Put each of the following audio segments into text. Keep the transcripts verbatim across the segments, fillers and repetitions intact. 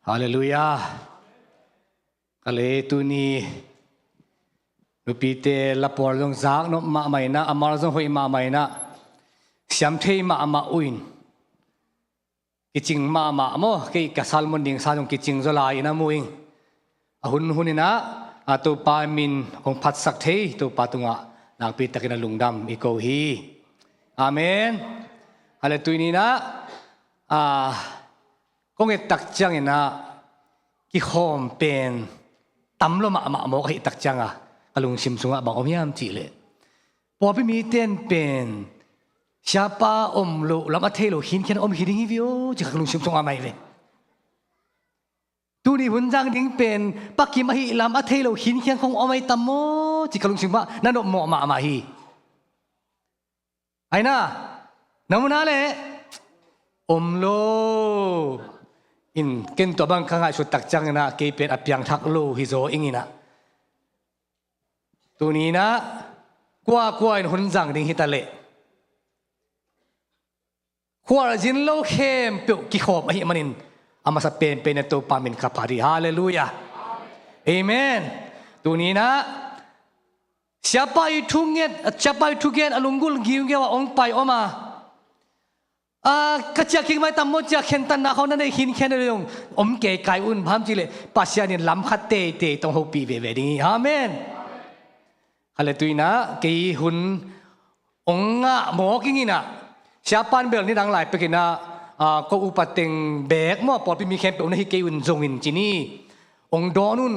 Halleluiah. Ka le tuni nupite lapawl zong zaknop mahmah inah, a mal zong hoih mahmah inah, siam thei mahmah uh in, kicing mahmah maw, kei ka sermon ding sa zong kicing zaw lai inah mu ing. A hun hun inah a Topa min hong phatsak thei Topa tungah nakpi takin a lungdam i ko hi. Amen. Hale tuni inah a kong et tak ciang inah kikhawm pen tam lo mahmah mawk ahih tak cianga ka lungsim sungah bang om hiam cihleh, pawlpi mite in pen siapa om loh lam a thei lo khinkhian om hi ding hi viau ci ka lungsim sungah mai ve. Tuni hun zang ding pen Pa Kim ahih lam a thei lo khinkhian khong om ahi tam maw ci ka lungsim ah na nopmawh mahmah hi. Aina, na muna le om lo. In ken tua bang ka ngaihsut tak ciang inah kei pen a piangthak lo hi zaw ing inah, tuni inah kuakua in hun zang ding hi ta leh, khualzin lo khempeuh kikhawm ahih manin a masa penpen a Topa min ka phat hi. Halleluiah. Amen. Tuni inah siapa i thunget, siapa i thugen a lunggulh giugiau a ong pai om a, a ka ciah kik mai tam maw ci a khentatna khawng na nei khinkhian a zong om keikai un, bang hang hiam cihleh Pasian in lam khat teitei tawh hong hopih veve ding hi. Amen. Hale tuni inah kei hun ong ngah mawk ing inah, siapa in bel nidang lai pek inah, a, ko upa teng beek maw, pawlpi mi khempeuh na hi kei un zong in ci ni, ong dawn un,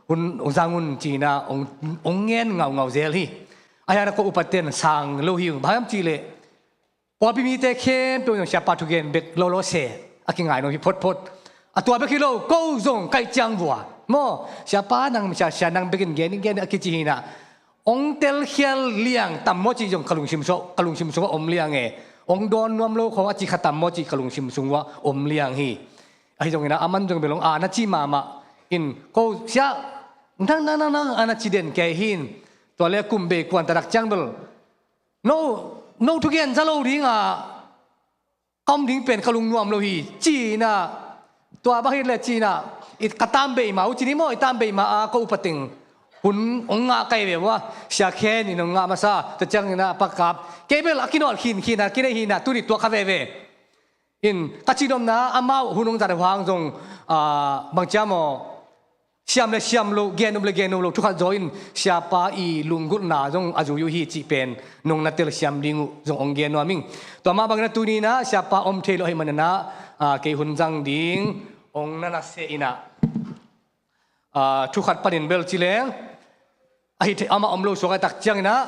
hun ong zang un ci inah ong, ong ngen ngaungau zel hi. Ahi hangin ko upa ten sang lo hi ung, bang hang hiam cihleh pawlpi mite khempeuh in siapa thugen bek lolo se a kingai nuam hi photphot. A tua bek hi lo, ko zong kaih ciang vua maw, siapa nang, sia, sia nang bekin gen in gen in a kici hi inah, ong telkhial liang tam maw cih zong ka lungsim sungah, ka lungsim sungah om liang e. Ong dawn nuam lo khawng a ci kha tam maw cih ka lungsim sungah om liang hi. Ahi zong inah a man zong bel ong a na ci mahmah in, ko sia nang nang nang nang a na ci den kei hi in, tua le kum bei kuan ta tak ciang bel no, no thugen za lo ding a ka om ding pen ka lungnuam lo hi ci inah, tua bang hi leh ci inah, i ka tam bei ma uh ci ni maw, i tam bei ma a ko upa teng hun ong ngah kai ve ua, sia khen in ong ngah masa, tua ciang inah pakap kei bel a kinawt khinkhin a kinei hi inah tuni tua kha veve. In ka cihnopna amau hun ong zat uh hang zong, a, bang ciam aw, siam le siam lo, gen up le gen up lo, thu khat zaw in siapa i lunggulhna zong a zui uh hi cih pen nong na telsiam ding uh zong ong gen nuam ing. Tua mah bangin a tuni inah siapa om thei lo ahih manin ah, a, kei hun zang ding ong na na seh inah, a, thu khat panin bel ci leng, ahi thei amah om lo suak a tak ciang inah,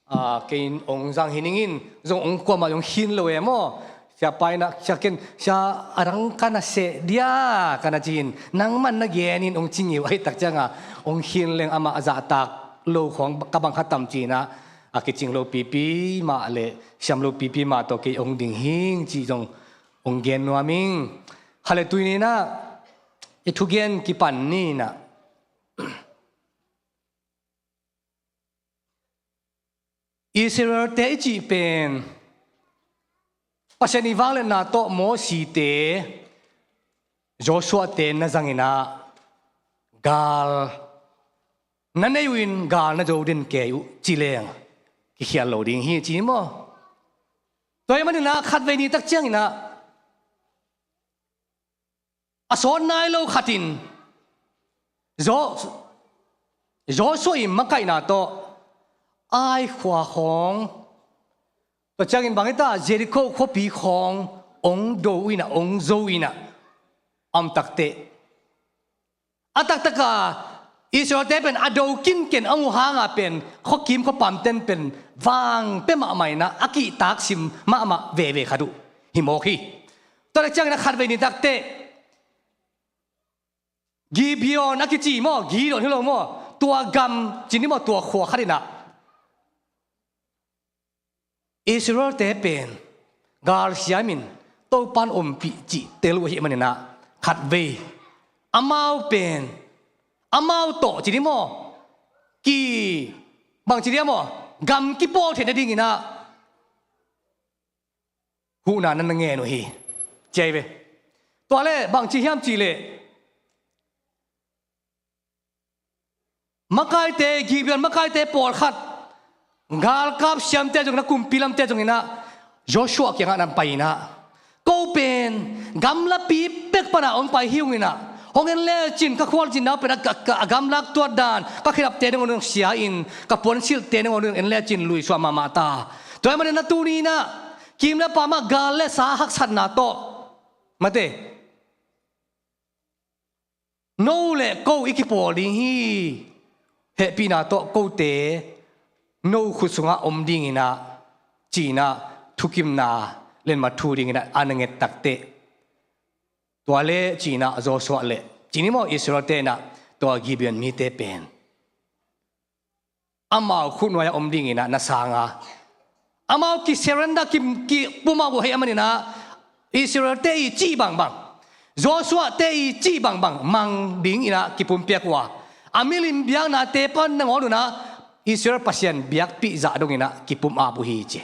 a, kei in ong zang hi ning in, zong ong kuamah zong khin lo e maw. Siapa inah, sia ken, sia a dang ka na seh dia, ka na ci in, nangman na gen in ong ci ngiu ahih tak cianga, ong khin leng amah a zahtak lo khawng ka bang kha tam ci inah, a kicing lo pipi mah le siam lo pipi mah tawh kei ong ding hing cih zong ong gen nuam ing. Hale tuni inah i thugen kipan ni inah, Israelte i cih pen Pasian i vangliatna tawh Mosite, Joshua te na zang inah, gal na nei uh in gal na zo den kei uh ci leng kikhial lo ding hi ci maw. Tua ahih manin ah khatvei ni tak ciang inah a sawt nai lo khat in Jo-, Joshua i makaihna tawh Ai khua khawng, tua ciangin bang hita, Jericho khuapi khawng ong do uh inah, ong zo uh inah, a om takteh, a taktaka Israelte pen a do kinken a hong uh hanga pen khuakim khuapamten pen vang pia mahmah inah a kihtak sim mahmah veve khat uh hi mawk hi. Tua leh ciangin a khatvei ni takteh Gibeon a kici maw, Gideon hi lo maw, tua gam ci ni maw, tua khua khat inah Israelte pen galsiam in Topan ompih cih tel uh ahih manin ah khatvei amau pen, amau tawh ci ni maw, ki, bang ci ni maw, gam kipawl theih nadingin ah huhna na na ngen uh hi. Ci ahi ve. Tua le bangci hiam cihleh, makaite, Gibeon makaite pawlkhat, galkap siamte zong inah, kumpi lamte zong inah, Joshua kiangah nan pai inah, ko pen gamlapi pek panah hong pai hi ung inah, hong en lecin ka khualzinna pen a, a, a gamlak tuat dan, ka khedapte nangawn sia in, ka puansilhte nangawn en lecin luisuah mahmah ta. Tua ahih manin na tuni inah, kim le pam ah gal le sa haksatna tawh, mate, no le ko i kipawl ding hi. Hehpihna tawh kote no khut sungah om ding inah, ci inah, thukimna, lenmat thu ding inah a na nget takteh, tua le ci inah Joshua le, ci ni maw, Israel-te inah tua Gibeon mite pen amau khut nuai-ah om ding inah na sang a, amau kisurrender, ki, kipumap uh ahih manin ah, Israel-te i cih bangbang, Joshua-te i cih bangbang mang ding inah kipumpiak uh a, a milim biaknate pan nangawn un ah Israel Pasian biakpih zah dong inah kipumap uh hi, ci.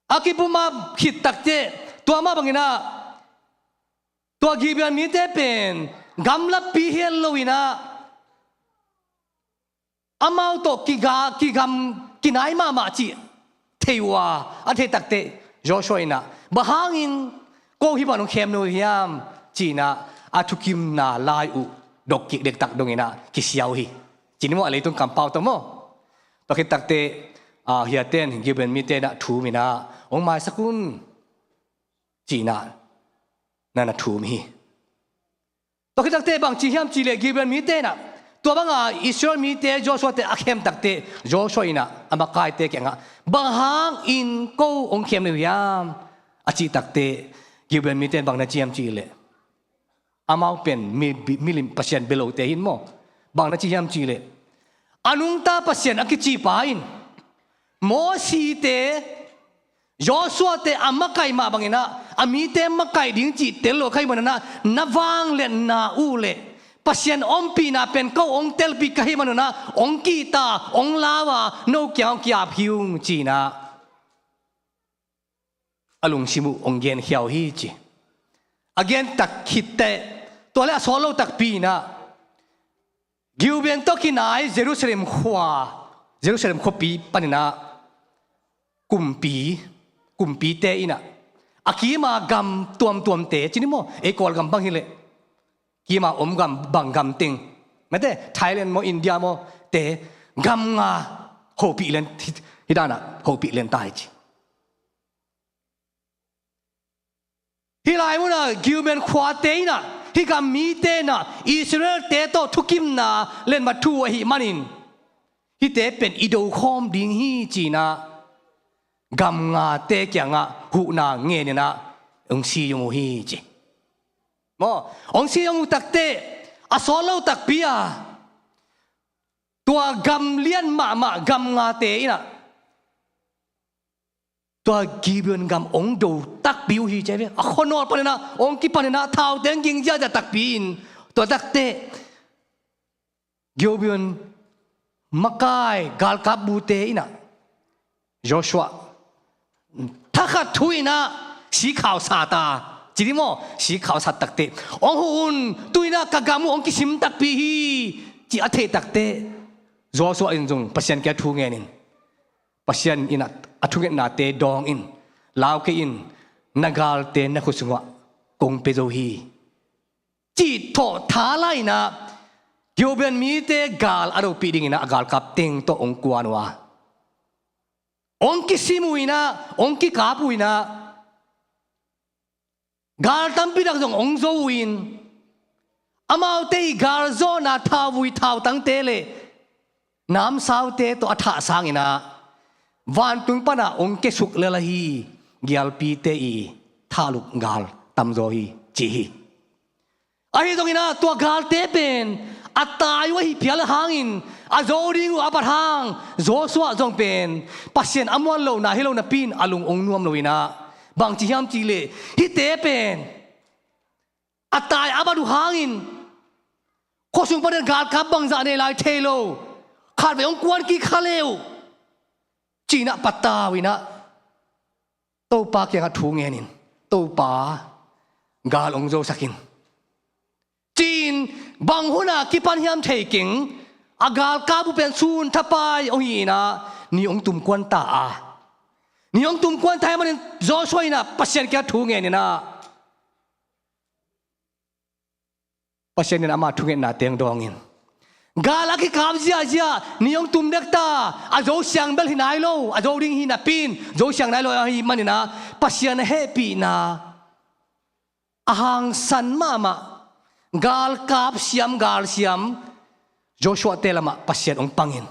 A kipumap khit takteh, tua mah bang inah, tua Gibeon mite pen gamlapi hi lo inah, amau tawh kiga, kigam, kinai mahmah cih thei uh a, a thei takteh, Joshua inah, bang hangin ko hih bangin hong khem nuam uh hiam, ci inah, a thukimna lai uh dok kik dektak dong inah kisia uh hi, ci ni maw, a leitung kampau tawh maw. Tua khit takteh, a, hiaten Gibeon mite inah thum inah, hong maisak un, ci inah, na na thum hi. Tua khit takteh bangci hiam cihleh, Gibeon mite inah, tua banga Israel mite Joshua-te a khem takteh, Joshua inah a makaite kiangah, bang hangin ko hong khem nuam uh hiam, a cih takteh, Gibeon mite in bang na ci hiam cihleh, amau pen mi, mi, milim Pasian bia lote hi maw. Bang na ci hiam cihleh, a nungta Pasian a kici pa in Mosite, Joshua-te a makaih mah bang inah, a mite makaih ding cih tel lo ka hih manin ah, na vangliatna uh le Pasian ompihna pen ko hong telpih ka hih manin ah, hong kihta, hong lau a, no kiang hong ki-ap hi ung, ci inah a lungsim uh hong genkhia uh hi, ci. A gen tak khit teh, tua le a sawt lo takpi inah, Gibeon tawh kinai Jerusalem khua, Jerusalem khuapi pan inah, kumpi, kumpite inah, a kima gam tuamtuamte, ci ni maw, ei Kawlgam bang hileh, kima om gam, bang gam teng, mate, Thailand maw, India maw, te gam nga hopih lian, hih, hih dan ah hopih lian ta hi, ci. Hih lai munah Gibeon khuate inah, hih gam mite inah Israel-te tawh thukimna lenmat thu ahih manin, hihte pen i do khawm ding hi, ci inah gam ngate kiangah huhna ngen inah hong si zong uh hi, ci. Maw, hong si zong uh takteh, a sawt lo takpi a, tua gam lian mahmah gam ngate inah tua Gibeon gam hong do takpi uh hi, ci ve. A khuanawl pan inah hong kipan inah, thaute hong ging ziahziah takpi in, tua takteh Gibeon makai galkap bute inah Joshua thakhat thu inah sikhau sa ta, ci ni maw, sikhau sat takteh, hong huh un, tu inah ka gam uh hong kisim takpi hi, ci a theih takteh, Joshua in zong Pasian kiang thu ngen in, Pasian inah a thungetnate dawng in, lau kei in, na galte na khut sungah kong pia zo hi, cih thawh tha lai inah, Gibeon mite gal a dopih ding inah a galkap teng tawh hong kuan uh a, hong kisim uh inah, hong kikap uh inah, gal tampi tak zong hong zo uh in, amaute i galzawhna thauvui thautangte le namsaute tawh a thah sang inah, vantung panah hong kiasuk lel ahi gialpite i thahluk gal tamzaw hi, ci hi. Ahi zong inah tua galte pen a tai uh ahi phial hangin, a zo ding uh a bat hang, Joshua zong pen Pasian a muan lohna hi lo napi in a lung hong nuam lo inah, bangci hiam cihleh, hihte pen a tai a bat uh hangin, khuasung panin galkap bangzah nei lai thei lo, khatvei hong kuan kik kha le uh, ci inah patau inah Topa kiangah thu ngen in, Topa, gal hong zosak in. Ci-in bang hun a kipan hiam thei keng, a galkap uh pen sun thapai hong hi in ah, ni hong tumkuan ta a. Ni hong tumkuan ta ahih manin Joshua in ah Pasian kiang thu ngen in ah, Pasian in ama thungetna teng dawng in, gal a kikap ziahziah ni hong tum dek ta, a zo siang bel hi nai lo, a zo ding hi napi in zo siang nai lo ahih manin ah, Pasian a hehpihna a hangsan mahmah, galkap siam, gal siam Joshua-te lamah Pasian hong pang in.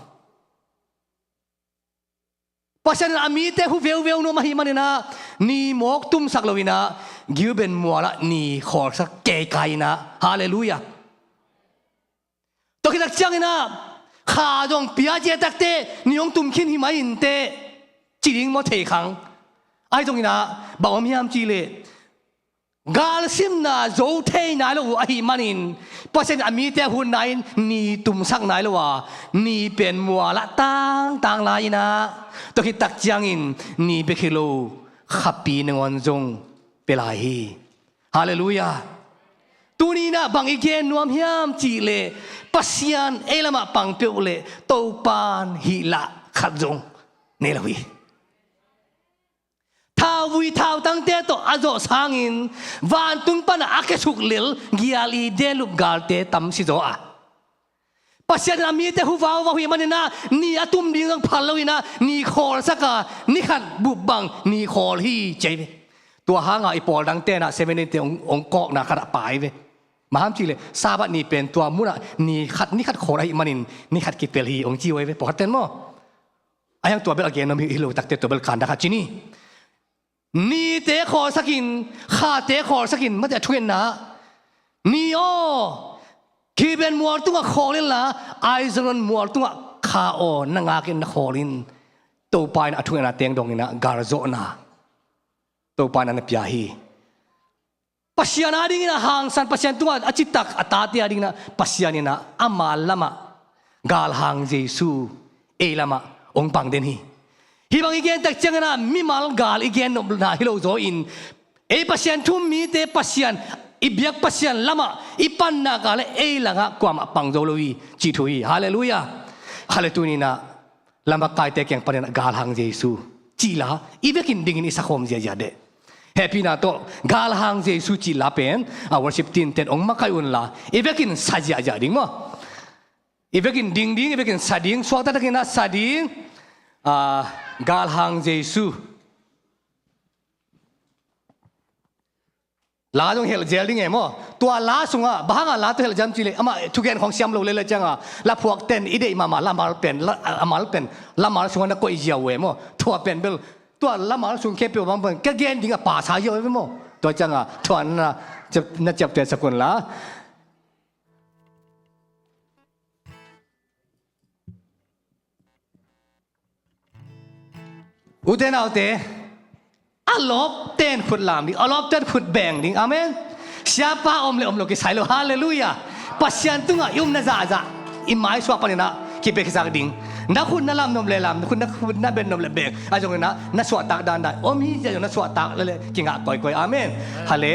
Pasian in a mite hu veuveu nuam ahih manin ah, ni mawk tumsak lo in ah, Gibeon mual ah ni khawlsak keikai in ah. Halleluiah. Tua khit tak ciangin ah, kha zong pia cia takte ni hong tum khin hi mai inteh, ci ding maw thei khang. Ahi zongin ah, bang om hiam cih leh, galsimna zo thei nai lo uh ahih manin, Pasian a mite a hun nai-in ni tumsak nai lo a, ni pen mual ah tangtang lai in ah, tua khit tak ciangin ni bek hi lo, khapi nangawn zong pia lai hi. Halleluiah. Tuni in ah bang i gen nuam hiam cih leh, Pasian ei lamah pang peuh leh Topa'n hih lah khat zong nei lo hi. Thauvui thautangte tawh a zawh sangin, vantung panah a kiasuk lel gial i denlup galte tam si zaw a, Pasian in a mite hu vauvau hi manin ah, ni a tum ding zong phal lo in ah, ni khawlsak a, ni khat bup bang ni khawl hi ci ahi ve. Tua hang a i pawl dangte'n ah Seventh-day te hong, hong kawkna khat ah pai ve. Bang hang hiam cih leh, Sabbath ni pen tua mun ah ni khat, ni khat khawl ahih manin ni khat kipel hi hong ci uh ahi ve, pawlkhatte'n maw. Ahi hang tua bel a gen nuam hi lo takte, tua bel kanda khat ci ni. Nite khawlsak in, khate khawlsak in, mate a thungetna. Ni aw, Gibeon mual tungah khawl inla, Aijalono mual tungah kha aw, na ngak in na khawl in. Topa in a thungetna teng dawng in ah, galzawhna Topa in a na pia hi. Pasian a dingin a hangsan, Pasian tungah a citak a tate a dingin ah, Pasian in ah ama lamah, galhang Jesu ei lamah hong pang den hi. Hih bang i gen tak ciangin ah, mimal gal i gen nopna hi lo zaw in, ei Pasian thu-um mite Pasian, i biak Pasian lamah i panna kal leh ei langah kuamah pang zo lo hi cih thu hi. Halleluiah. Halleluiah. Tuni in ah, lamakaite kiang panin ah galhang Jesu cih la i vekin dingin i sakhawm ziahziah deh. Hehpihna tawh galhang Jesu cih la pen, a worship team te'n hong makaih unla, i vekin sa ziahziah ding maw. I vekin ding ding, i vekin sa ding, suakta takin ah sa ding. Ah, galhang Jesu. La zong helh zel ding e maw. Tua la sungah, bang hangah la tawh helh ziam cih leh, amah thugen khawng siam lo lel ciangah, la phuakte'n i deih mahmah lamal pen, la, a mal pen, lamal sungah na koih ziau e maw. Tua pen bel, tua lamal sung khempeuh bang pen, ka gen ding a pasa ziau e maw. Tua ciangah, tua na, na ciaptehsak unla. Ute naute, a lawpte'n khut lam ding, a lawpte'n khut beng ding. Amen. Siapa om le om lo kisai lo. Halleluiah. Pasian tungah i upna zahzah, i maisuah panin ah kibeksak ding. Na khut na lam nop le lam, na khut na, khut na beng nop le beng. Ahi zongin ah, na suahtak dandan om hi, zia zong na suahtak leh leh kingah kawikawi. Amen. Hale.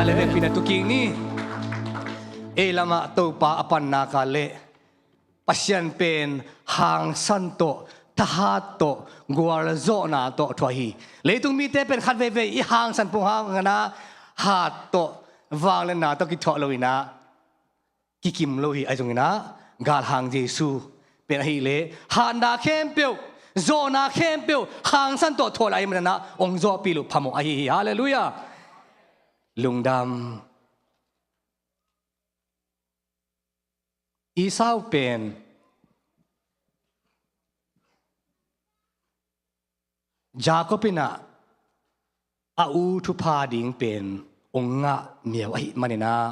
A le vekpi na tukik ni. Ei lamah Topa a pannak ah le Pasian pen hangsan tawh, thahat tawh, gualzawhna tawh thuah hi. Leitung mite pen khat veivei i hangsan pung hangin ah hat tawh, vangliatna tawh kithuah lo in ah kikim lo hi. Ahi zongin ah galhang Jesu pen ahih leh hatna khempeuh, zawhna khempeuh hangsan tawh thuah lai ahih manin ah hong zawhpih loh phamawh ahi hi. Halleluiah. Lungdam. Esau pen Jacob in ah a u thupha ding pen hong ngah miau ahih manin ah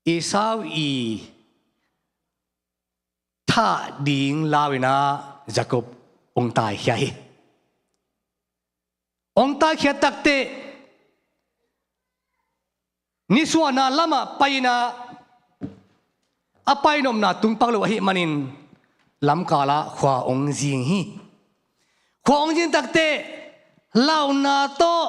Esau i thah ding lau in ah Jacob hong taikhia hi. Hong taikhia takteh nisuahna lamah pai in ah a painopna tung pak lo ahih manin lamkal ah khua hong zing hi. Khua hong zing takteh launa tawh,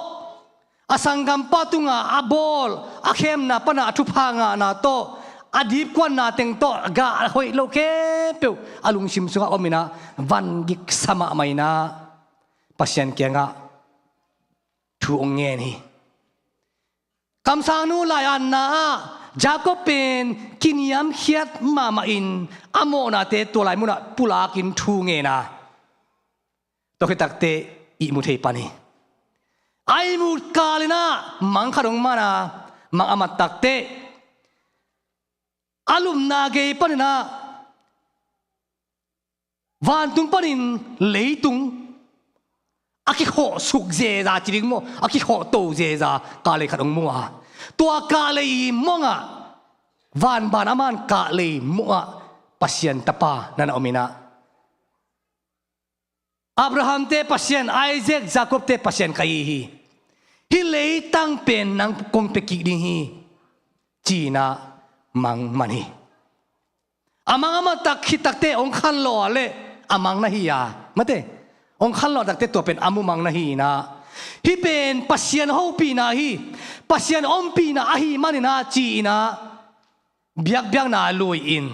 a sanggampa tungah a bawl, a khemna panah a thupha ngahna tawh, a dipkuatna teng tawh gah a hoih lo khempeuh a lungsim sungah om in ah van giksa mahmah in ah Pasian kiangah thu hong ngen hi. Kamsangnu lai-atna ah Jacob pen kiniamkhiat mahmah in a mawhnate tua lai munah pulakin thu ngen a, tua khit takteh ihmu thei pan hi. A ihmu kal in ah mang khat hong man a, mang a mat takteh a lupna gei pan in ah vantung panin leitung a kikhawhsuk zeza ci ding maw, a kikhawhto zeza kahlei khat hong mu a, tua kahlei mongah, vanban a man kahlei mongah Pasian Tapa na na om in ah Abraham-te Pasian, Isaac, Jacob-te Pasian ka hi hi. Hih leitang pen nang kong pia kik ding hi, ci in ah mang man hi. A mang a mat tak khit takteh hong khanlawh a leh a mang na hi a, mate, hong khanlawh takteh tua pen a mu mang na hi in ah, hih pen Pasian hopihna hi, Pasian ompihna ahih manin ah ci in ah biakbiakna lui in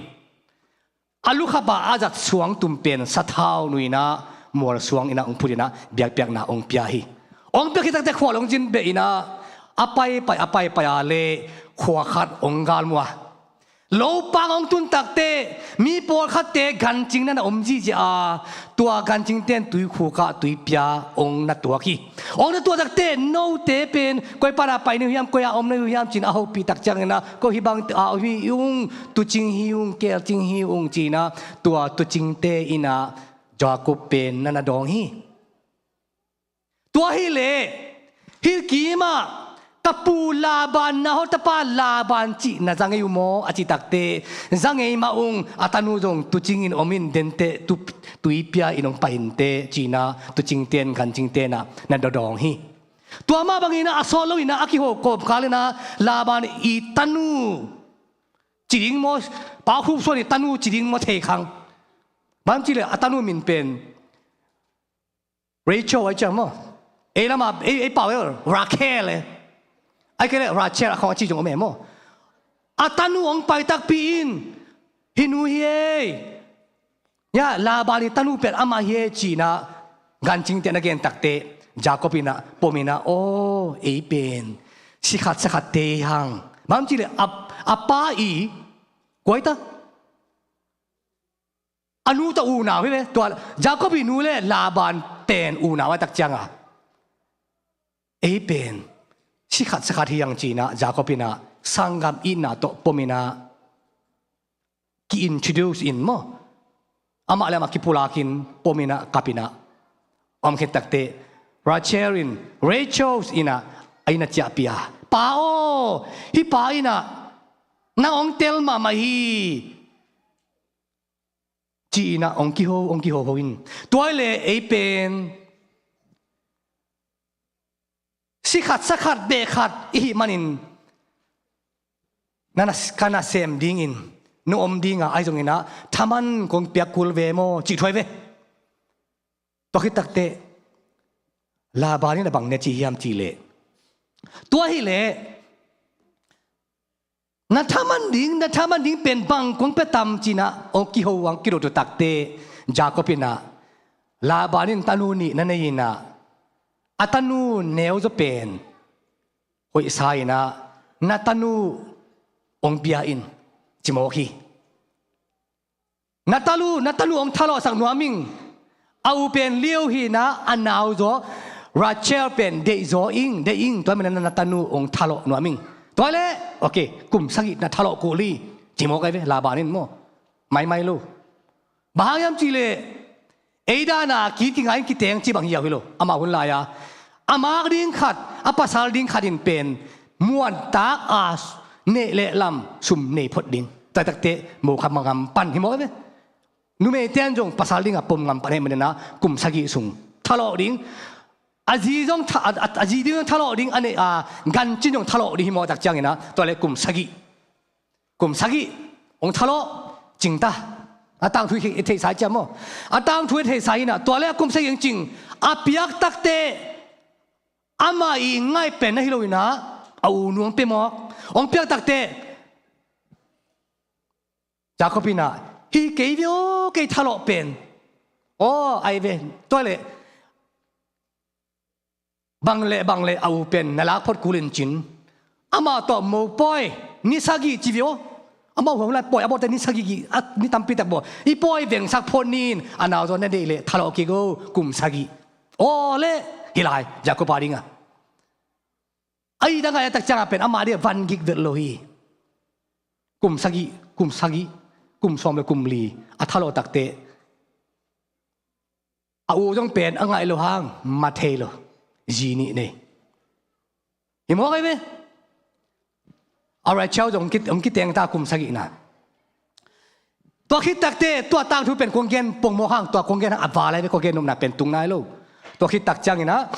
a lukhap ah a zat suangtum pen sathau nui in ah mualsuang in ah hong phut in ah biakpiakna hong pia hi. Hong pia khit takteh khua hong zin beh in ah a paipai, a paipai a leh khua khat hong galmu a, lopang hong tun takteh mi pawlkhatte gancing na na om zihziah a, tua gancingte in tuikhuk ah tui pia hong na tuak hi. Hong na tuak takteh note pen koi pan a pai na hi uh hiam, koi a om na hi uh hiam ci in a hopih tak ciangin ah, ko hih bang a om hi ung, tuucing hi ung, kelcing hi ung ci in ah tua tuucingte in ah Jacob pen na na dawng hi. Tua hi leh hih kim ah ka pu Laban, Nahor tapa Laban cih na za ngei uh maw a cih takteh, za ngei mah ung, a tanu zong tuucing in om in, denteh tu, tui pia in hong pai inteh ci in ah tuucingte in, gancingte in ah na dawdawng hi. Tua mah bangin ah a sawt lo in ah a kiho kawmkal in ah Laban i tanu ci ding maw, Pa Khup Suan i tanu ci ding maw thei khang. Bang ci leh a tanu min pen Rachel ai ciang maw? Ei lamah ei, ei pau ei Rakhel e. Ai kei leh Rachel a khawng a ci zong om e maw? A tanu hong pai takpi in, hih nu hi ei, ya, Laban i tanu pen amah hi ei ci in ah gancingte na gen takteh Jacob in ah pom in ah, aw, ei pen sikhat sakhatte hi hang. Bang ci leh a, a pa i kuaita a nu tawh unau hi ve. Tua Jacob i nu le Laban pen unau a tak ciangin ei pen sikhat sakhat hi hang ci in ah Jacob in ah sanggam itna tawh pom in ah ki-introduce in maw, amah le amah kipulakin pom in ah kap in ah om khit takteh Rachel in, Rachel in ah a inn ah ciahpih a, Pa aw, hih pa in ah nang hong tel mahmah hi, ci in ah hong kiho, hong kiho ho in. Tua hi leh ei pen sikhat sakhat behkhat i hih manin na, na, ka nasem dingin na om ding a, ahi zongin ah thaman kong piak kul ve maw cih thu ahi ve. Tua khit takteh Laban in a bang na ci hiam cih leh, tua hi leh na thaman ding, na thaman ding pen bang kong pia tam ci-in ah hong kiho hong kidot uh takteh, Jacob in ah, Laban in tanu nih na nei in ah, a tanu neu zaw pen hoihsa in ah, na tanu hong pia in, ci mawk hi. Na tanu, na tanu hong thalawhsak nuam ing. A u pen liau hi in ah, a nau zaw Rachel pen deih zaw ing, deih ing, tua manin na tanu hong thalawh nuam ing. Tua leh, okay, kum sagih na thalawh kul hi, ci mawk ahi ve, Laban in maw. Maimai lo. Bang hang hiam cih leh, ei dan a ki, kingai in kiteng ci bang hi a hi lo. Amah hun lai-a a mak ding khat, a pasal ding khat in pen muantak a neh leh lam sum nei phot ding. Tua hi takteh mo kha ngam pan hi mawk ahi ve. Numeite in zong pasal ding a pom ngam pan ahih manin ah kum sagih sung thalawh ding. A zi zong tha-, a, a, a zi ding zong thalawh ding, a neih, a, gancin zong thalawh ding hi mawk tak ciangin ah, tua leh kum sagih. Kum sagih hong thalawh cing ta. A tangthu i theihsa hi ciam maw? A tangthu i theihsa hi in ah, tua leh a kum sagih hong cing. A piak takteh amah i ngaih pen na hi lo in ah, a u nu hong pia mawk. Hong piak takteh Jacob in ah, hi kei ve aw, kei thalawh pen. Aw, ahi ve. Tua leh bang leh bang leh a u pen na lak phot kul in cin. Amah tawh mopawi ni sagih ci ve aw. Amah hun lai pawi a bawlte ni sagih, a, ni tampi tak bawl. I pawi vengsak phot ni in, a nau zaw na deih leh thalawh kik o, kum sagih. Aw leh, hi lai, Jacob a ding a. A i dang a, a tak ciang a pen amah ding a van gik vet lo hi. Kum sagih, kum sagih, kum sawm leh kum li a thalawh takteh, a u zong pen a ngaih loh hang ma thei lo. Zi nih nei. Hi mawk ahi ve. A Rachel zong hong ki, hong kiteng ta kum sagihna. Tua khit takteh, tua tangthu pen kong gen pongmawk hang, tua kong gen hang a val ahi ve, kong gen nopna pen tung nai lo. Tua khit tak ciangin ah,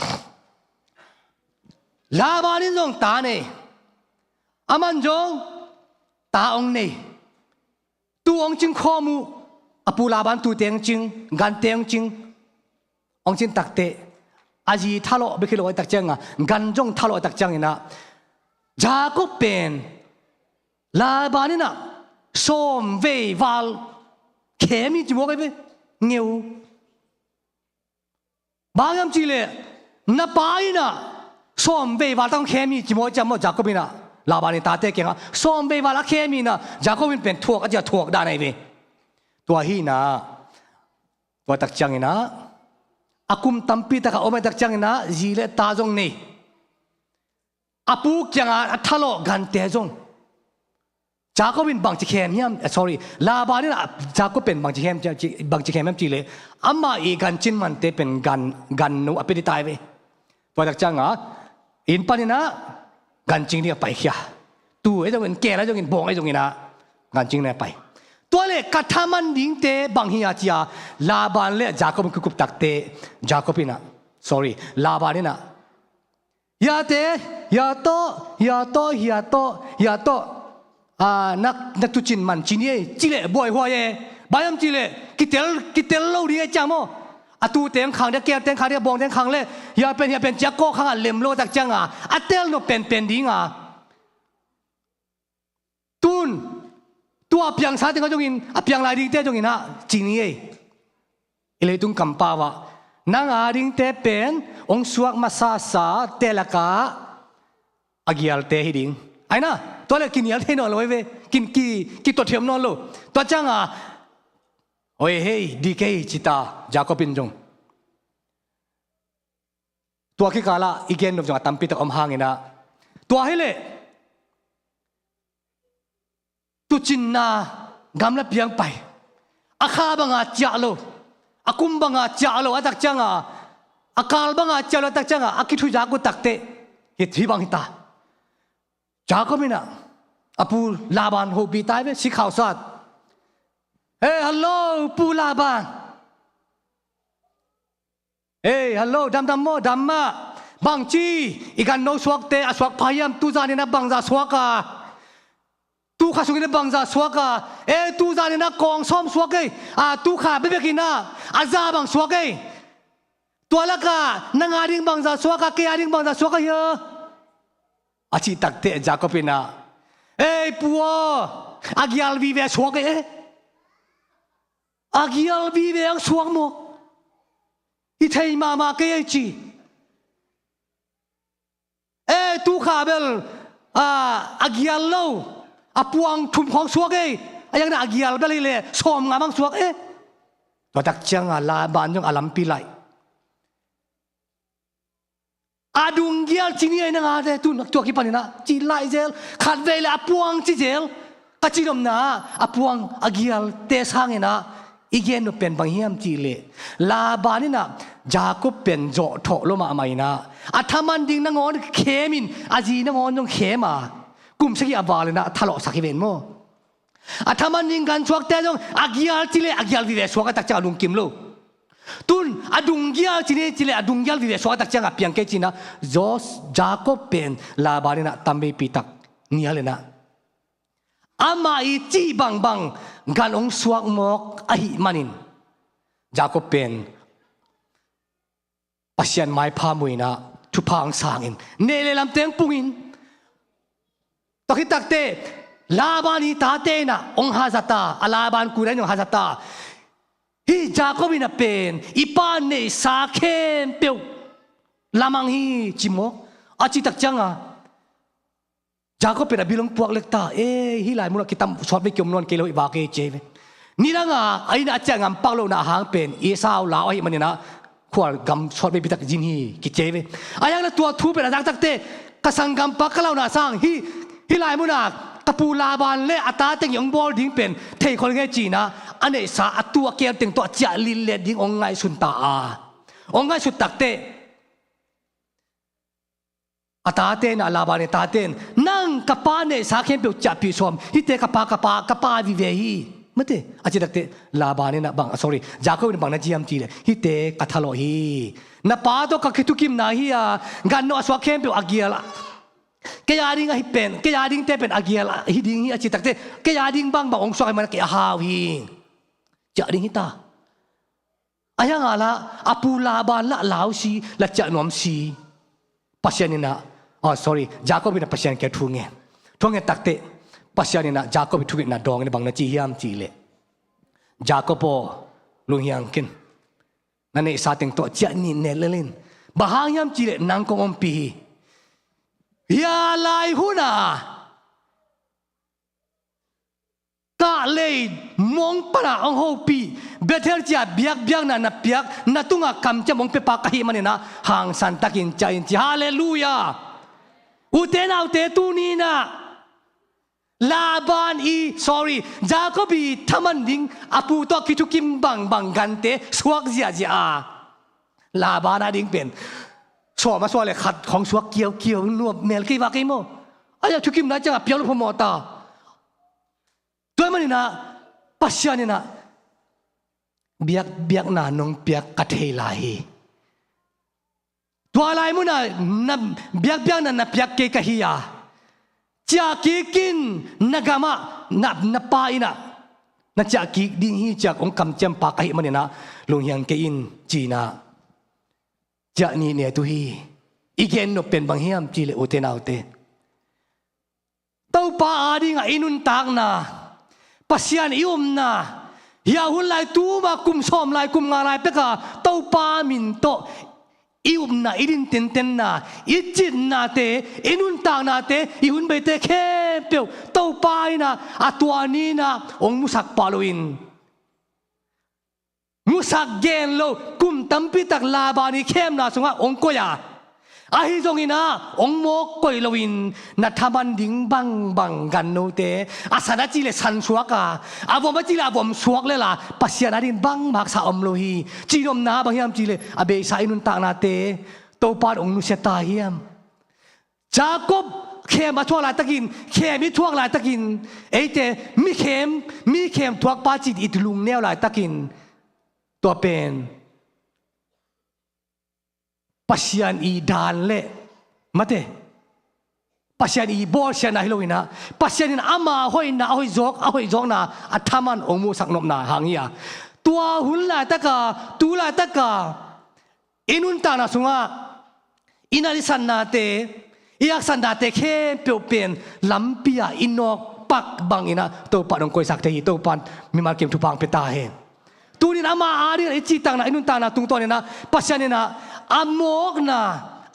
Laban in zong ta nei. Aman zong ta hong nei. Tuu hong cing khawm uh, a pu Laban tuute hong cing, gante hong cing. Hong cin takteh, a zi thalawh bek hi lo a tak ciang a, gan zong thalawh a tak ciangin ah, Jacob pen Laban in ah sawm vei val khem hi ci mawk ahi ve. Ngeu. Bang hang hiam cih leh, na pa in ah sawm vei val tak hong khem hi ci mawk ciam maw, Jacob in ah Laban i tate kiangah sawm vei val a khem hi in ah, Jacob in pen thuak a ci a, thuak dan ahi ve. Tua hi in ah, tua tak ciangin ah, a kum tampi tak a om a tak ciangin ah, zi leh ta zong nei. A pu kiangah a thalawh gante zong. Jacob in bangci khem hiam, eh, sorry, Laban in ah Jacob pen bangci khem, bangci khem hiam cih leh, amah i gancin mante pen gan, gan no a pia ding ta ahi ve. Tua tak ciang a, inn panin ah gancing ding a paikhia. Tuu ahi zongin, keel ahi zongin, bawng ahi zongin ah gancing ding a pai. Tua leh ka thaman dingte bang hi a ci a, Laban leh Jacob in kikup takteh, Jacob in ah, sorry, Laban in ah, hiate, hia tawh, hia tawh, hia tawh, hia tawh, a, na, na tuucin man ci ni ei, ci leh buaihuai e. Bang hang hiam cih leh, kitel, kitel lo ding e ciam maw. A tuute hong khang ding a, keelte hong khang ding a, bawngte hong khang leh, hia pen, hia pen ci a, kawk hang a lem lo tak ciang a, a tel nop penpen ding a. Tun, tua a piangsa teng a zongin, a piang lai dingte zongin ah ci ni ei. I leitung kampau ah, nang a dingte pen hong suak masasate lakah a gialte hi ding. Ahi na, tua leh kinial thei nawn lo ahi ve, ki, ki, kituat thiam nawn lo. Tua ciang a, oi hei, dik ei ci ta, Jacob in zong. Tua kikal ah i gen nop zong a tampi tak om hangin ah, tua hi leh, tuucinna gamla piang pai. A kha bang a ciah lo, a kum bang a ciah lo a tak ciang a, a kal bang a ciah lo a tak ciang a, a kithuizak uh takteh, hih, hih bang hi ta. Jacob in ah, a pu Laban hopih ta ahi ve, sikhau sat. Hey, hello, pu Laban. Hey, hello, damdam maw, dam mah. Bangci, i ganno suakte a suak pha hiam, tuzan in ah bangzah suak a? Tukha sungin ah bangzah suak a? Eh, tuzan in ah kawng sawm suak ei. A, tukha bekbek in ah a za bang suak ei. Tua lakah nang a ding bangzah suak a, kei a ding bangzah suak a hia? A cih takteh Jacob in ah, "Ei pu aw, a gial vive suak e. A gial vive ang suak maw. Hi thei mahmah kei ei," ci. "E, tu kha bel, a, a gial lo, a puang thum khawng suak ei. A hiang na a gial bel hi leh sawmnga bang suak e." Tua tak ciangah Laban zong a lampi laih. "A dung gial ci ni ei nang a te, tu, tua kipan in ah ci laih zel, khatvei leh a puang ci zel. Ka cihnopna ah a puang a gialte sangin ah i gen nop pen bang hiam cih leh, Laban in ah Jacob pen zawhthawh lo mahmah in ah, a thaman ding nangawn khem in, a zi nangawn zong khem a, kum sagih a val in ah thalawhsak hi ven maw. A thaman ding gansuakte zong a gial ci leh a gial vive suak a, tak ciang a lungkim lo. Tun a dung gial ci ni ci leh a dung gial vive suak a, tak ciang a piang kei," ci in ah, Jos-, Jacob pen Laban in ah tamveipi tak nial in ah, amah i cih bangbang gan hong suak mawk ahih manin, Jacob pen Pasian maipha mu in ah thupha hong sang in, neh leh lamte hong pung in. Tua khit takteh Laban i tate in ah hong hazat a, a Laban kuda in hong hazat a, "Hih Jacob in ah pen i pa neihsa khempeuh lamang hi," ci mawk. A cih tak ciangah Jacob pen a bil hong puak lek ta. "E, hih lai munah kitam suat vei, kiom nawn kei lo hi, vak e," ci ei ve. Nidangah a inn ah a ciah ngam pak lohna hang pen Esau lau ahih manin ah khual gam suat veipi tak zin hi, kici ei ve. A hiang na tua thu pen a zak takteh, "Ka sanggampa ka launa sang hih, hih lai munah ka pu Laban leh a ta teng i hong bawl ding pen thei khol ing e," ci in ah a neihsa a tu a kem teng tawh ciah lillet ding hong ngaihsun ta a, hong ngaihsut takteh, a tate in ah, Laban i tate in, "Nang ka pa neihsa khempeuh ciahpih sawm, hihte ka pa, ka pa, ka pa vive hi," mate. A cih takteh Laban in ah bang, sorry, Jacob in ah bang na ci hiam cih leh, "Hihte ka thalawh hi. Na pa tawh ka kithukimna hi a, gan no a suak khempeuh a gial a, kei a ding ahi pen, kei a dingte pen a gial a hi ding hi," a cih takteh, "Kei a ding bangbang hong suak ahih manin kei a hau hi," ciah ding hi ta. A hiang a lah a pu Laban lah lau si, lah ciah nuam si. Pasian in ah, oh, sorry, Jacob in ah Pasian kiang thu ngen. Thu ngen takteh Pasian in ah Jacob i thungetna dawng in ah bang na ci hiam cih leh, "Jacob aw, lunghiang ken. Na neihsa teng tawh ciah nih nel lel in. Bang hang hiam cih leh nang kong ompih hi. Hih lai hun a kahlei mong pan a hong hopih, Bethel ciah biakbiakna na piak, na tungah kamciam hong piapa ka hih manin ah hangsan takin ciah in," ci. Halleluiah. Ute naute, tuni in ah Laban i, sorry, Jacob i thaman ding a pu tawh kithukim bangbang gante suak ziahziah a, Laban a ding pen sawm a suak leh khat khawng suak kiaukiau, nuam mel kei vak kei maw. A hiang thukimna ciangah piak lo phamawh ta. Tua ahih manin ah Pasian in ah, "Biakbiakna nong piak ka thei lai hi. Tua lai munah na biakbiakna na piak kei ka hi a, ciah kik in, na gamah na, na pa in ah na ciah kik ding hi, ciah hong kamciampa ka hih manin ah lunghiang kei in," ci in ah ciah nih nel uh hi. I gen nop pen bang hiam cih leh, ute naute, Topa adingah i nuntakna, Pasian i upna, hih a hun lai tuma kum sawm lai, kum nga lai peka Topa min tawh i upna, i din tentenna, i citnate, i nuntaknate, i hun beite khempeuh Topa in ah a tua ni in ah hong musak pah loin, musak gen lo, kum tampi tak Laban i khemna sungah hong koih a, ahi zongin ah hong mawk koih loin, na thaman ding bangbang gannote, a san a cih leh san suak a, a vom a cih leh a vom suak lel a, Pasian adingin bangmah haksa om lo hi. Cihnopna bang hiam cih leh, a beisa i nuntaknate Topa in hong nusia ta hiam? Jacob khem a thuak laitakin, khem i thuak laitakin, eite mi khem, mi khem thuakpa ci-in i lungneu laitakin, tua pen Pasian i dan leh, mate, Pasian i bawlsiatna hi loin ah, Pasian in ama hoihna, a hoih zawk, a hoih zawkna a thaman hong musak nopna hang hi a. Tua hun laitaka, tu laitaka, I nuntakna sungah i nalisatnate, i haksatnate khempeuh pen lampi ah i nawkpak bangin ah Topa in hong koihsak thei hi. Topa in mimal kim thupha hong pia ta hen. Tunin ama adingin i cihtakna, i nuntakna tungtawnin ah Pasian in ah a mawkna,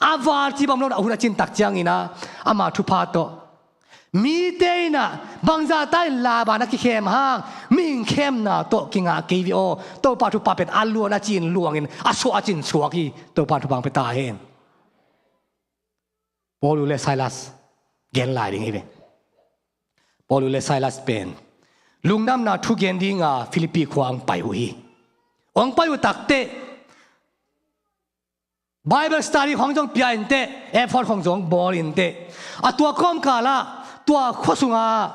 a val cih bang mawkna a hun a cintak ciangin ah ama thupha tawh mite in ah bangzahta in Laban a kikhem hang, mihing khemna tawh kingah kei ve aw. Topa thupha pen a luang a cin luangin, a suak a cin suak hi. Topa thupha hong pia ta hen. Paul uh le Silas gen lai ding hi ve. Paul uh le Silas pen lungdamna thu gen dinga Philippi khua hong pai uh hi. Hong pai uh takteh Bible study khawng zong pia inteh, effort khawng zong bawl inteh. A tua kawmkalah tua khua sungah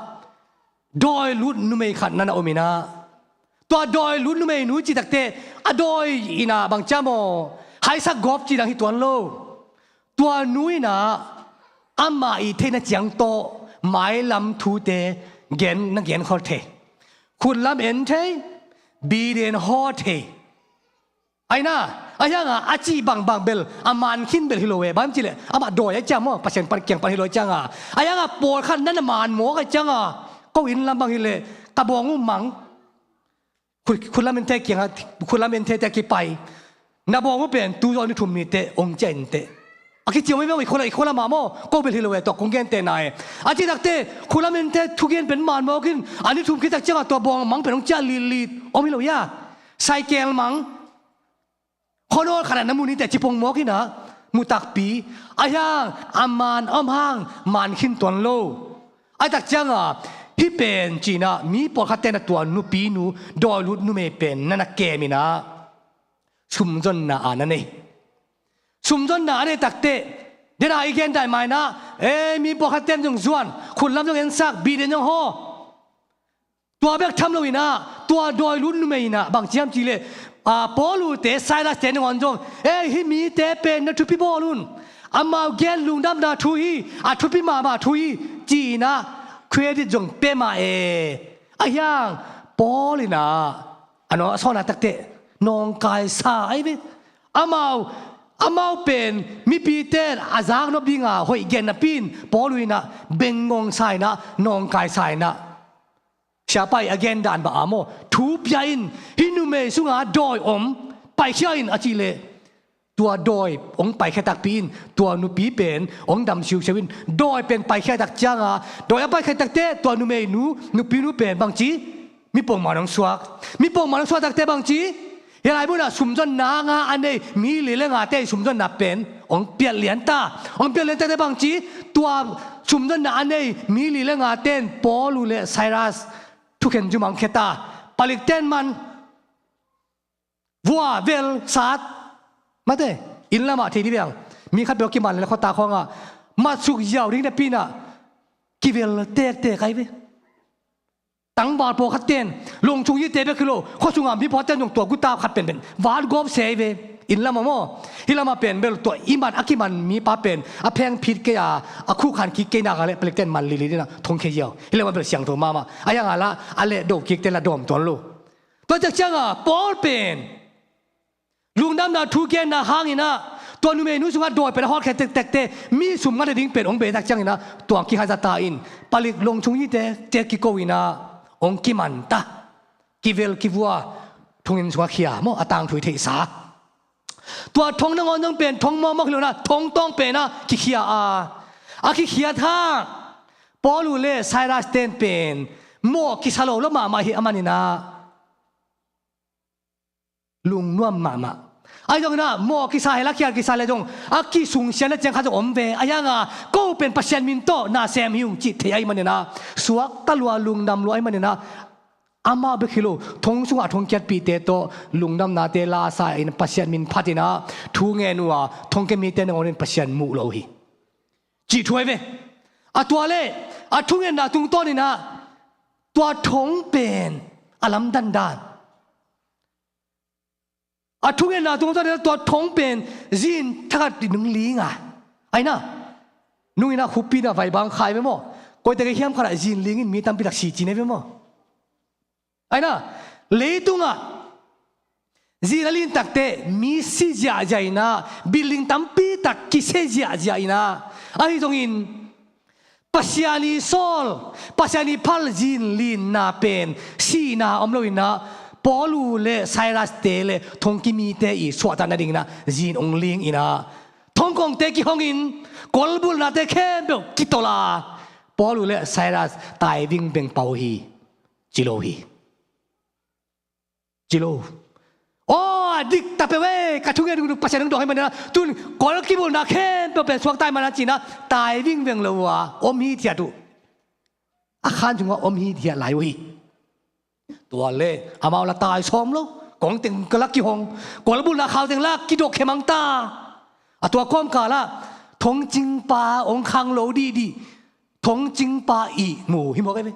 dawi lut numei khat na na om in ah, tua dawi lut numei nu cih takteh a dawi in ah bang ciam aw, haisak gawp cih dang hi tuan lo. Tua nu in ah ama i theihna ciang tawh mailam thute gen, na gen khol thei. Khutlam en thei, biden haw thei. Aina, a hianga a cih bangbang bel a man khin bel hi lo e, bang cih leh amah dawi a ciang maw, Pasian pan kiang pan hi lo a cianga, a hianga pawlkhat na na man mawk a cianga, ko inn lam bang hi leh ka bawng uh mang, khut, khutlam en thei kianga, khutlam en thei te kipai, na bawng uh pen tu zaw ni thum ni te ong ciah in te. A kiciang mi bang i khua lam, i khua lam ah maw, ko bel hi lo e, tua kong gen te nai. A cih takteh khutlam en thei thugen pen man mawk in, a ni thum khit tak cianga tua bawng mang pen ong ciah litlit om hi lo ia. Saikel mang, khuanawl khat ah na mu ni te, cipong mawk in ah mu takpi. A hiang a man a om hang man khin tuan lo. A tak cianga hih pen ci-in ah mi pawlkhat ten ah tua nupinu dawi lut numei pen na na kem in ah sumzonna a na nei. Sumzonna a nei takteh, dena i gen daih mai in ah, ei, mi pawlkhat ten zong zuan, khutlam zong ensak, biden zong haw. Tua bek tham lo in ah, tua dawi lut numei in ah bang ci hiam cih leh, a, Paul uh te, Silas te nangawn zong, ei, hih mite pen na thupi bawl un. Amau gen lungdamna thu hi, a thupi mahmah thu hi, ci-in ah credit zong pia mah e. A hiang Paul in ah a nawng a sawlna takteh nawngkaisa ahi ve. Amau, amau pen mipi ten a zaknop dinga hoih gen napi in Paul uh in ah bengngongsa in ah, nawngkaisa in ah, siapa i a gen dan bang a maw, thu pia in, hih numei sunga dawi om, paikhia in a cih leh, tua dawi ong paikhia takpi in, tua nupi pen ong dam siusiau in, dawi pen paikhia tak cianga, dawi a paikhia takteh tua numeinu, nupinu pen bang ci, mi pongman ong suak. Mi pongman ong suak takteh bang ci, hih lai munah sumzonna nga a nei mi li le nga te sumzonna pen ong piat lian ta. Ong piat lian takteh bang ci, tua sumzonna a nei mi li le nga ten Paul uh le Silas thukhen zumang khia ta. Palik ten man, vua, vel, sat, mate, inn lamah thei ni veng. Mi khat beuh kiman le khuata khawngah matsuk ziau ding napi in ah kivel tektek ahi ve. Tangval pawlkhat ten, lungchung yite bek hi lo, khua sunga mi pawlkhat ten zong tua guta khat penpen vat gawp se ahi ve. Inn lamah maw, hih lamah pen bel tua i man, a kiman mipa pen a pheng phit kei a, a khukhan kik kei nak a leh palik ten man lili ding a thong khia ziau. Hih lamah bel siangtho mahmah. A hiang a lah a leh do kik te lah dawm tuan lo. Tua tak cianga Paul pen lungdamna thu genna hangin ah tua numeinu sungah dawi pen a hawlkhia tektekte, mi sum ngat ding pen ong bei tak ciangin ah tua kihazat ta in, palik lungchung yite te kiko in ah ong kiman ta. Kivel kivua, thonginn sungah khia maw, a tangthu i theihsa. Tua thong nangawn zong pen thong mawkmawk hi lo in ah thong tawng pen ah kikhia a, a kikhiat hang Paul uh le Silas ten pen mawh kisa lo lo mahmah hi a manin ah lungnuam mahmah. Ahi zongin ah mawh kisa hela khial kisa le zong a kisungsiatna ciang khat zong om ve. A hiang a ko pen Pasian min tawh na sem hi ung cih thei ahi manin ah suakta lua, lungdam lua ahi manin ah amau bek hi lo, thong sungah thong kiatpihte tawh lungdamnate lasa in Pasian min phat in ah thu ngen uh a, thong kia mite nangawn in Pasian muh lo hi cih thu ahi ve. A tua le a thungetna tungtawn in ah tua thong pen a lamdan dan. A thungetna tungtawn in ah tua thong pen zin thakhat i nung ling a, aina, nung in ah khupi in ah vaibang khai ve maw. Koite kei hiam khat ah zin ling in mi tampi tak si ci ne ve maw. Aina, leitungah Zin a lin takteh mi si ziahziah in ah, building tampi tak kisia ziahziah in ah, ahi zongin Pasian i sawl, Pasian i phal zin linna pen sihna om lo in ah, Paul uh le Silas te le thongki mite i suahtak nading in ah zin hong ling in ah, thongkongte kihong in, kolbulhnate khempeuh kitol a, Paul uh le Silas tai vingveng pah uh hi, ci lo hi. Ci lo. Aw, a dik ta peuh e, ka thungen uh, Pasian hong dawng hi manin ah, tun kol kibulhna khempeuh pen suakta hi manin ah ci in ah, tai vingveng lo uh a om hithiat uh. A khan sungah om hithiat lai uh hi. Tua le amau la tai sawm lo, kong teng ka la kihong, kolbulhna khau teng la kidok khemang ta. A tua kawmkal ah thongcingpa hong khang lo dihdih, thongcingpa ihmu hi mawk e ve.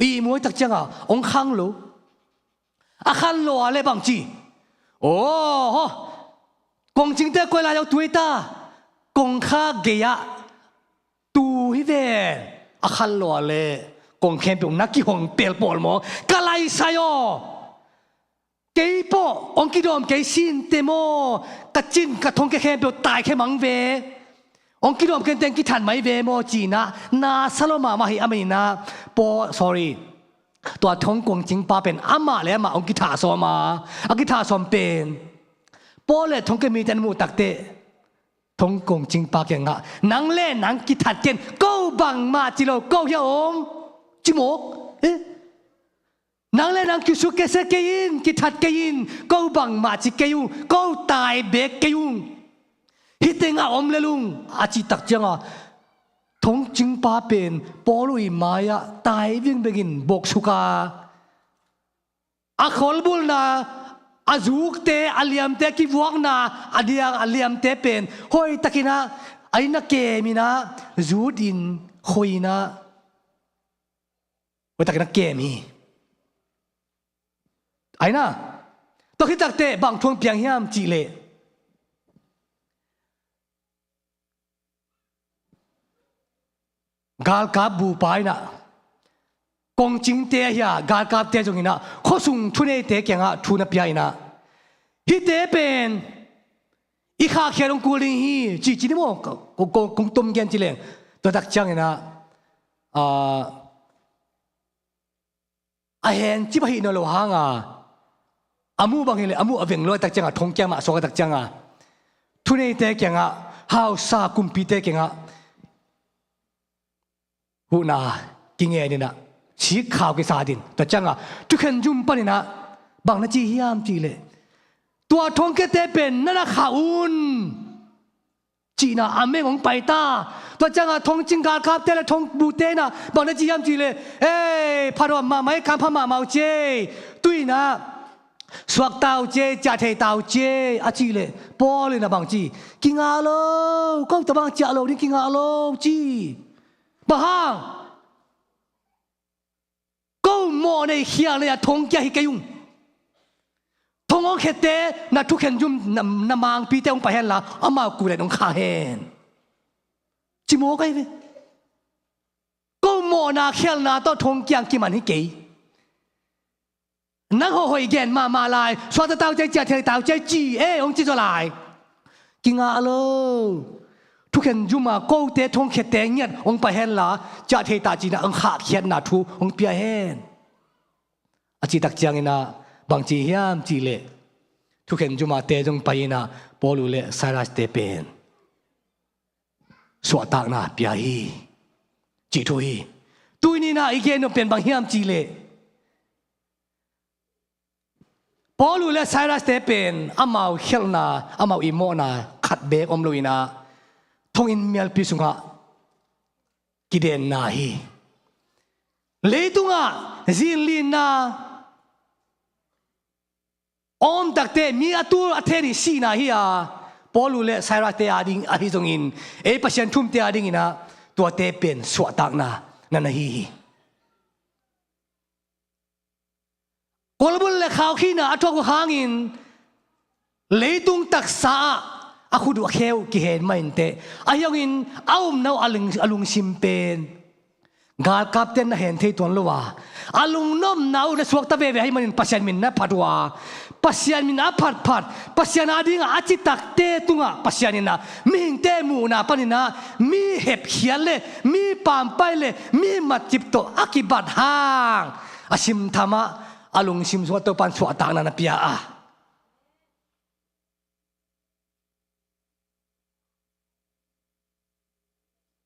Ihmu hi tak ciangah hong khang lo. A khan lo a le bang ci? Aw, kongcingte koi lai lo tu hi ta. Kongkhak gei-ah tu hi ve. A khan lo a le kong khempeuh na kihong pelpawl maw? Ka laisai aw. Kei pawh hong kidawm kei sinte maw? Ka cin ka thongkia khempeuh tai khemang ve. Hong kidawm kei teng kithat mai ve maw ci in ah, na sa lo mahmah hi a manin ah, Paul, sorry, tua thong kongcingpa pen amah le amah hong kithah sawm a, a kithah sawm pen Paul le thongkia mite an muh takteh, thong kongcingpa kiangah, nang le nang kithat ken, ko bangmah ci lo, ko hiah om, ci mawk. Eh? Nang le nang kisukkesia kei in, kithat kei in, ko bangmah ci kei ung, ko tai beek kei ung. Hih teng a om lel ung, a cih tak ciangah, thongcingpa pen Paul uh i mai-ah tai vingveng in boksuk a, a kolbulhna, a zukte, a liamte, kivuakna a diak a liamte pen hoihtakin ah, a inn ah kem in ah, zut in, khoi in ah, hoihtakin ah kem hi. Ai na, tua khit takteh bang thu hong piang hiam cih leh, galkap bupa in ah, kongcingte ahi a, galkapte zong in ah, khuasung thuneite kiangah thu na pia in ah, hihte pen i khahkhiat hong kul ding hi, ci ci ni maw, kong, kong, kong tom gen ci leng. Tua tak ciangin ah, ah, a hencip ahih nawn lo hang a, a muh bang hi leh a muh a veng lo a tak ciangah, thongkia mah suak a tak ciangah, thuneite kiangah, hausa kumpite kiangah huhna kingen in ah, sikkhau kisat in, tua ciangah thukhen zum panin ah bang na ci hiam cih leh, tua thongkiate pen na na khah un, ci in ah a meng hong pai ta. Tua ciangah thongcing galkapte le thongbute in ah bang na ci hiam cih leh, ei, pha dawm mahmah e, kam pha mahmah uh ci e, tu in ah suakta uh ci e, ciah theita uh ci e, a cih leh Paul in ah bang ci? Kingah lo, ko tawh bang ciah lo ding, kingah lo, ci. Bang hang? Ko mawhnei khialhnei a thongkia hi kei ung. Thong hong khete na thukhen zum, na, na mangpite hong pai hen la, amau kulet hong khah hen, ci mawk ahi ve. Ko mawhna khialhna tawh thongkia kiman hi kei. Nang hawhhoih gen mahmah lai, suakta ta uh ci e, ciah theita uh ci e, ci e, hong ci zaw lai. Kingah lo. Thukhen zum a kote thongkhete ngiat hong pai hen la, ciah theita ci in ah hong khahkhiatna thu hong pia hen, a cih tak ciangin ah bang ci hiam cih leh, thukhen zum a te zong pai in ah, Paul uh le Silas te pen suahtakna pia hi, cih thu hi. Tuni in ah i gen nop pen bang hiam cih leh, Paul uh le Silas te pen amau khialhna, amau i mawhna khat beek om lo in ah, thonginn mialpi sungah kidenna hi. Leitungah zinlinna om takteh mi a tul a then i sihna hi a, Paul uh le Silas te ading ahi zongin, ei Pasian thumte adingin ah tuate pen suahtakna na na hi hi. Kolbulh le khaukhina a thuak uh hangin leitung taksa ah a khut uh a khe uh kihen mah inteh, ahi zongin a umna uh a ling-, a lungsim pen Galkapte na hen thei tuan lo a, a lungnopna uh na suakta veve ahih manin Pasian min na phat uh a, Pasian min a phatphat, Pasian adingah a citakte tungah Pasian in ah mihingte muhna panin ah mi hepkhiat le mi pampai le mi matcip tawh a kibat hang a simtham ah a lungsim sungah Topan suahtakna na pia a.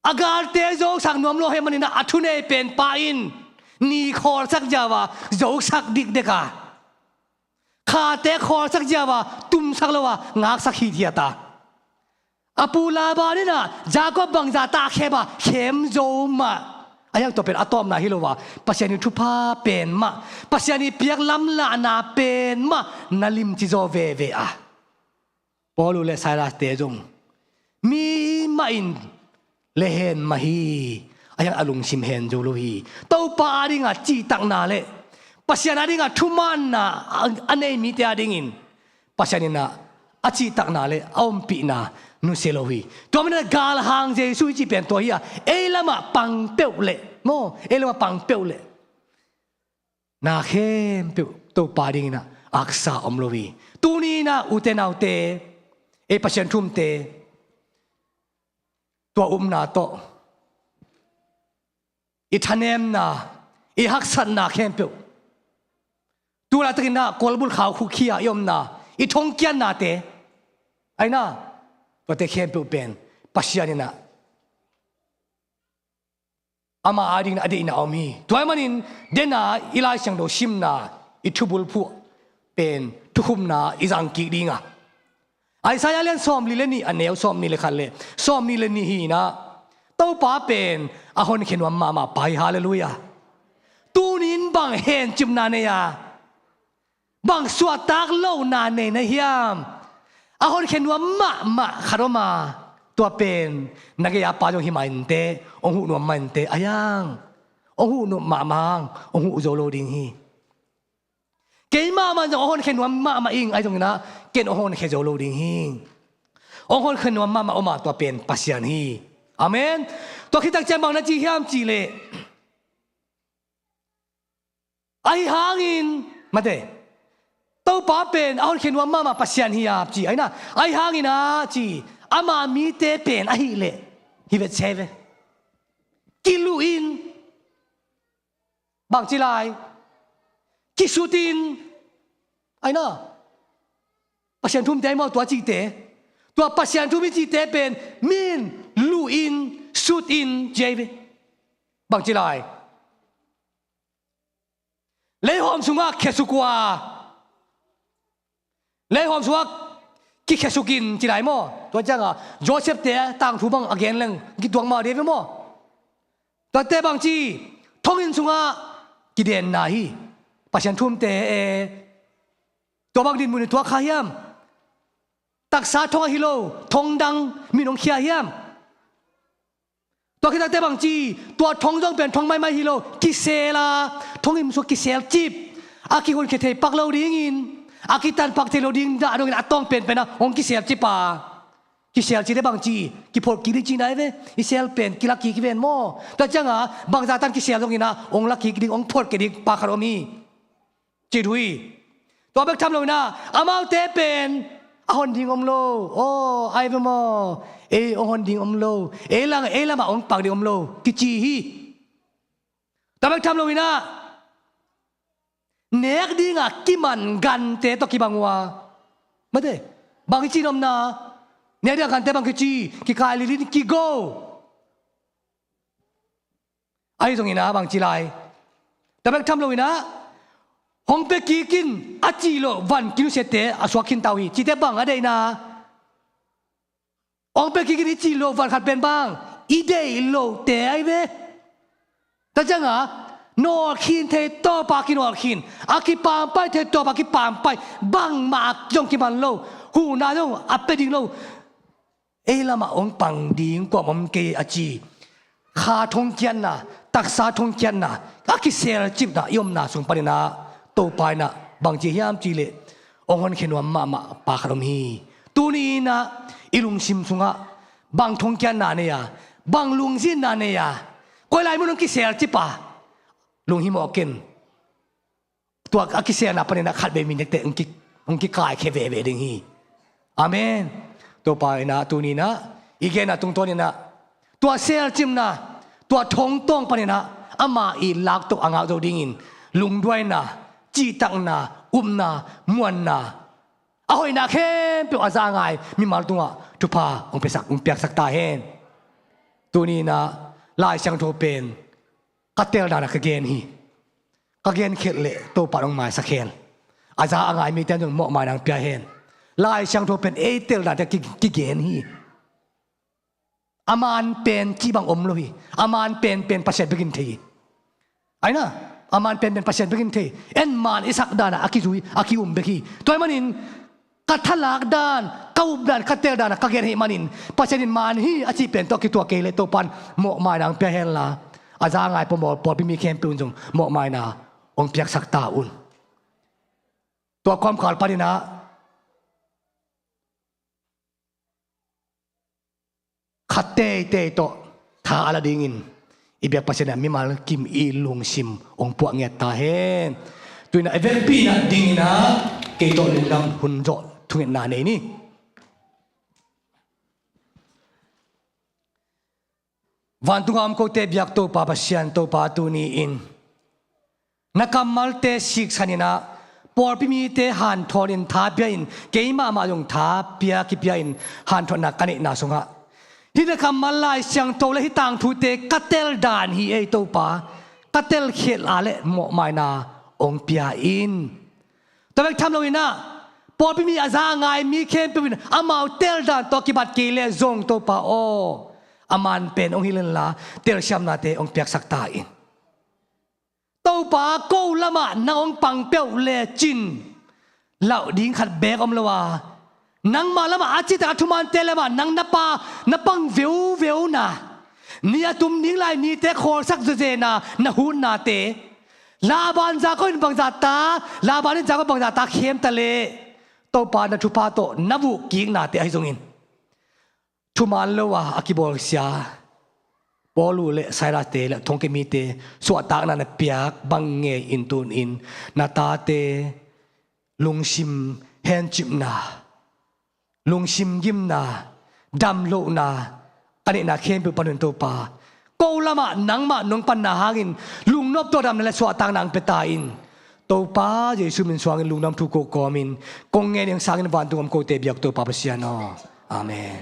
A galte zosak nuam lo ahih manin ah a thunei penpa in ni khawlsak ziau a zosak dikdek a, khate khawlsak ziau a tumsak lo a ngaksak hithiat a. A pu Laban in ah Jacob bangzah tah khem a khem zo mah. A hiang tua pen a tawpna hi lo a, Pasian ii thupha pen mah, Pasian ii piak lamlahna pen mah na limci zaw veve a. Paul uh le Silas-te zong mi mah in le hen mah hi. A hiang a lungsim hen zo lo hi. Topa adingah cihtakna le Pasian adingah thumaanna a, a nei mite adingin Pasian in ah a cihtakna le a ompihna nusia lo hi. Tua manin ah galhang Jesu i cih pen tua hi a, ei lamah pang peuh leh maw, ei lamah pang peuh leh na khempeuh Topa dingin ah haksa om lo hi. Tuni in ah ute naute, ei Pasian thumte, tua upna tawh i thanemna, i haksatna khempeuh, tu laitakin ah kolbulh khau khukhi-a i omna, i thongkiatnate, aina, tuate khempeuh pen Pasian in ah ama adingin a deihna a om hi. Tua ahih manin dena i Lai Siangtho simna, i thubulphuh pen thukhupna i zang kik ding a, Isaiah lian sawmli le nih, a neu sawmnih le khat le sawmnih le nih hi in ah, Topa pen a honkhia nuam mahmah pa hi. Halleluiah. Tuni in bang hencipna nei a, bang suahtak lohna nei na hiam? A honkhia nuam mahmah khat om a, tua pen na gei-a pa zong hi mah inteh, hong huh nuam mah inteh, a hiang hong huh nuam mahmah, hong huh zo lo ding hi. Keimah mah zong hong honkhia nuam mahmah ing, ahi zongin ah ken hong honkhia zo lo ding hi. Hong honkhia nuam mahmah om a, tua pen Pasian hi. Amen. Tua khit tak ciang bang na ci hiam cih leh, ahi hangin, mate, Topa pen a honkhia nuam mahmah Pasian hi a ci, aina, ahi hangin ah ci, ama mite pen ahih leh, hi vet se ve, kiluh in, bangci lai, kisut in, aina, Pasian thumte ahi maw tua cihte, tua Pasian thum i cihte pen min luh in, sut in ci ahi ve. Bangci lai, leihawm sungah khiasuk uh a, leihawm sungah kikhiasuk in ci lai maw? Tua ciangah Joseph-te tangthu bang a gen leng kituak mah dih ve maw? Tuate bangci, thonginn sungah kidenna hi. Pasian thumte e, tua bang dinmun in tuak kha hiam? Taksa thong ahi lo, thong dang min hong khia hiam? Tua khit takte bangci, tua thong zong pen thong maimai hi lo, kisel a, thong in sua kisel cip, a kihunkhia thei pak lo dingin, a kitan pak thei lo ding dah dongin a tawng penpen a hong kisel cip a, kisel cite bangci, kiphot kik ding cihna hi ve, i sel pen kilak kik hi ven maw? Tua ciangah bangzah tan kisel zongin a hong lak kik ding, hong phot kik ding pa khat om hi. Cih thu hi. Tua bek tham loin ah amaute pen a hon ding om lo. Aw, ai ve maw? Ei hong hon ding om lo. Ei lam, ei lamah hong pang ding om lo kici hi. Tua bek tham loin ah nek dingah kiman gante tawh kibang uh a, mate, bang i cih nopna, nek dingah gante bang kici, kikaih lilin kigo. Ahi zongin ah bangci lai, tua bek tham loin ah hong pia kik in a cih loh van kinusiate a suak khin ta uh hi. Cihte bang a deihna? Hong pia kik in i cih loh van khat pen bang, i deih lohte ahi ve. Tua ciangah nawlkhin thei tawpa kinawlkhin, a kipampai thei tawpa kipampai, bangmah zong kiman lo, huhna zong a pia ding lo. Ei lamah hong pang ding kuamah om kei a ci. Kha thongkiatna, taksa thongkiatna, a kiselcipna i omna sung panin ah Topa in ah bangci hiam cih leh hong honkhia nuam mahmah pa khat om hi. Tuni in ah i lungsim sungah bang thongkiatna nei a, bang lungzinna nei a, Koi lai mun hong kisel cih pa lunghimawh ken. Tua a kiselna panin ah khatvei mi nekte hong ki, hong kikaikhia veve ding hi. Amen. Topa in ah tuni in ah i genna tungtawn in ah tua selcimna, tua thongtawng panin ah ama i laktoh a ngak zo dingin lungduaina, cihtakna, upna, muanna, a hoihna khempeuh a za a ngai mimal tungah thupha hong piaksak, hong piaksak ta hen. Tuni in ah Lai Siangtho pen ka tel dan a ka gen hi. Ka gen khiat leh Topa in hong maisak hen. A za a ngai mite in zong mawhmaina hong pia hen. Lai Siangtho pen ei tel dante ki, kigen hi. A man pen cih bang om lo hi. A man penpen Pasian bekin thei hi. Aina, a man penpen Pasian bekin thei. En man i sak dan a kizui, a ki-um bek hi. Tua ahih manin ka thalak dan, ka up dan, ka tel dan a ka gen hi manin Pasian in man hi a cih pen tawh kituak kei leh Topa in mawhmaina hong pia hen la, a za a ngai pawlpi mi khempeuh in zong mawhmaina hong piaksak ta un. Tua kawmkal panin ah khat teitei tawh tha a la dingin i biak Pasian in ah mimal kim i lungsim hong puah ngiat ta hen. Tuni in ah i vekpi nadingin ah kei tawh lungdam hun zawh thungetna nei ni. Vantung a om kote biak Topa Pasian, Topa tuni in na kammalte siksan in ah pawlpi mite hanthawnin tha pia in, kei mahmah zong tha pia kipia in hanthawtna ka neihna sungah hih na kammal Lai Siangtho le hih tangthute ka tel dan hi ei Topa. Ka tel khiat a leh mawhmaina hong pia in. Tua bek tham loin ah pawlpi mi a za a ngai mi khempeuh in amau tel dan tawh kibat kei leh zong Topa aw, a man pen hong hilh in la telsiamnate hong piaksak ta in. Topa, ko lamah nang hong pang peuh lecin lauh ding khat beek om lo a, nangmah lamah a citak a thumante lamah nang na pa, na pang veuveu na, ni a tum ding lai nite khawlsak zawzena na hutnate, Laban zak in bangzah ta, Laban in zak in bangzah ta khem ta leh Topa na thupha tawh na vuh kiknate ahi zongin thuman lo a a kibawlsia Paul uh le Silas-te le thongkia mite suahtakna na piak bang ngei in tuni in na tate lungsim hencipna, lungsim gimna, damlohna a neihna khempeuh panin Topa, ko lamah nangmah nong panna hangin lungnop tawh damna le suahtakna hong pia ta in. Topa Jesu min suangin lungdam thu ko kawmin kong ngen ing sangin vantung om kote biak Topa Pasian aw. Amen.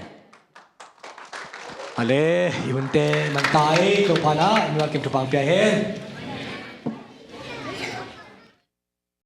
Ale, i hunte man ta ei, Topa na, i mimal kim thupha hong pia hen.